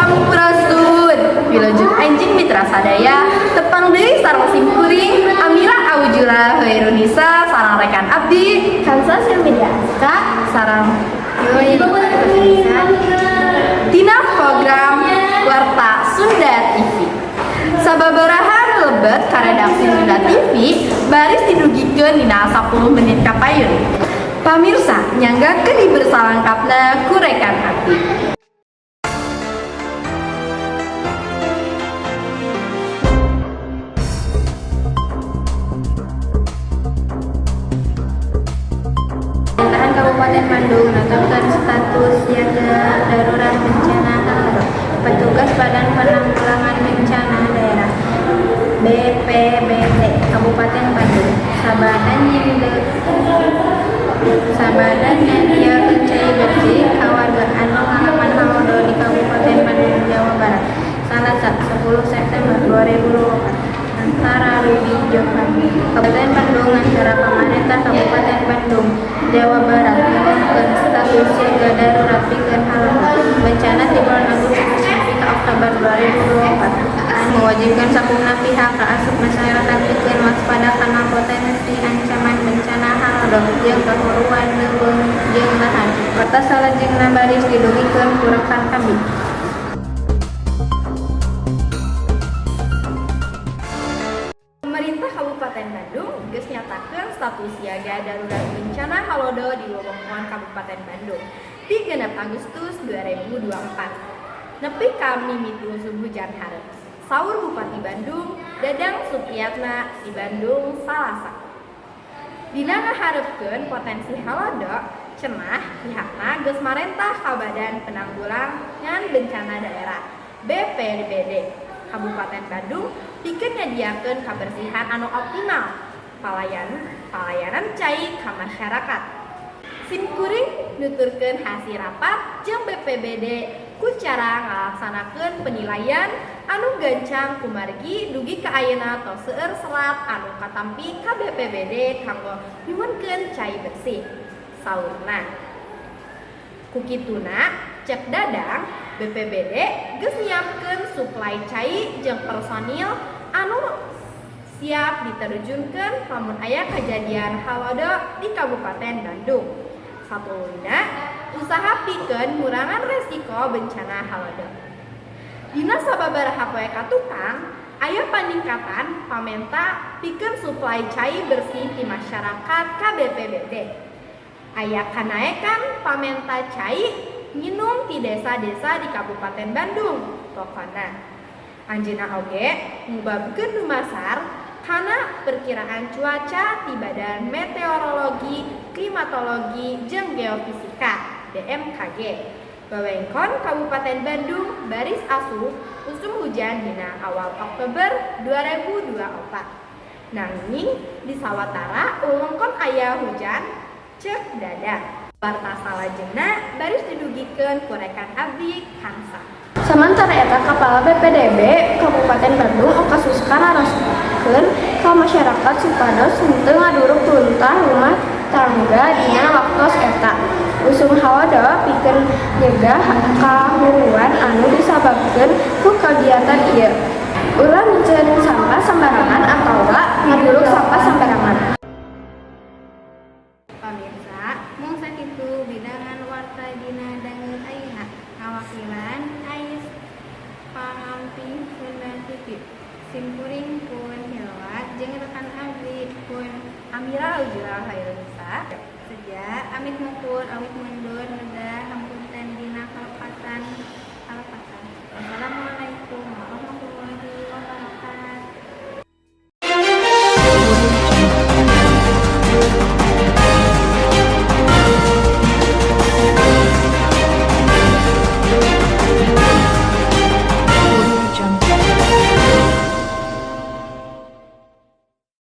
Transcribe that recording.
Sampurasun. Wilujeng enjing mitra sadaya, tepang deui sareng simkuring Amira Aujula Hoirunisa sareng rekan abdi Kansa Media Aska sareng Tina program Warta Sunda TV. Sababaraha lebet ka redaksi Sunda TV baris didugikeun dina 10 menit kapayun. Pamirsa, nyanggakeun hiber salangkapna ku rekan abdi. Pemerintahan Kabupaten Bandung netapkan status siaga darurat bencana halodo. Petugas Badan Penanggulangan Bencana Daerah BPBD Kabupaten Bandung sabadan nyadiakeun cai bersih ka warga anu ngalaman halodo di Kabupaten Bandung, Jawa Barat. Salasa 10 September 2024 antara Ruby Jovan. Kabupaten Bandung antara pemerintah Kabupaten Bandung, Jawa Barat ngumumkeun status siaga darurat pikeun halodo bencana ti bulan Agustus nepi ka Oktober 2024 mewajibkan sakumna pihak kaasup masyarakat pikeun waspada kana potensi ancaman bencana halodo jeung kahuruan leuweung jeung lahan. Warta salajengna baris didugikeun ku rekan abdi. Pemerintah Kabupaten Bandung geus nyatakeun status siaga darurat bencana halodo di wewengkon Kabupaten Bandung di 6 Agustus 2024. Nepi ka mimiti usum hujan hareup. Saur Bupati Bandung Dadang Supriyatna di Bandung Salasa. Dina ngaharepkeun potensi halodo, cenah pihakna geus marentah ka Badan Penanggulangan Bencana Daerah BPBD Kabupaten Bandung pikeun nyadiakeun kabersihan anu optimal palayanan cai ka masyarakat. Simkuring nuturkeun hasil rapat jeung BPBD ku cara ngalaksanakeun penilaian anu gancang kumargi dugi ka ayeuna tos seueur serat anu katampi ka BPBD kanggo nyuhunkeun cai bersih. Saurna. Ku kituna cek Dadang, BPBD geus nyiapkeun suplai cai jeung personil anu siap diterjunkeun lamun aya kajadian halodo di Kabupaten Bandung. Satuluyna usaha pikeun ngurangan resiko bencana halodo. Dina sababaraha poe ka tukang, aya paningkatan pamenta pikeun suplai cai bersih ti masyarakat ka BPBD. Aya kanaekan pamenta cai nginum ti desa-desa di Kabupaten Bandung. Pokona anjeunna oge ngubabkeun dumasar kana perkiraan cuaca ti Badan Meteorologi, Klimatologi jeung Geofisika BMKG. Wewengkon Kabupaten Bandung baris asup usum hujan dina awal Oktober 2024. Nanging di sawatara wewengkon aya hujan, cek Dadang. Warta salajengna baris didugikeun ku rekan abdi Kansa. Samantara eta, Kepala BPBD Kabupaten Bandung Oka Suska naroskeun ka masyarakat supados henteu ngaduruk runtah rumah tangga dina waktos eta usum halodo pikeun nyegah kahuruan anu disababkeun ku kagiatan ieu. Ulah miceun sampah sambarangan atawa ngaduruk sampah sambarangan. Pamirsa, mung sakitu bidangan warta dina danget ayeuna. Ngawakilan Ais Pangamping Sunda TV. Simkuring pun hilwat jeung rekan abdi pun Amira Aujula Khairunisa. Seja amit mupur awit mundur ngedah hampunten dina kalepatan kalepatan. Wassalamualaikum warahmatullahi wabarakatuh.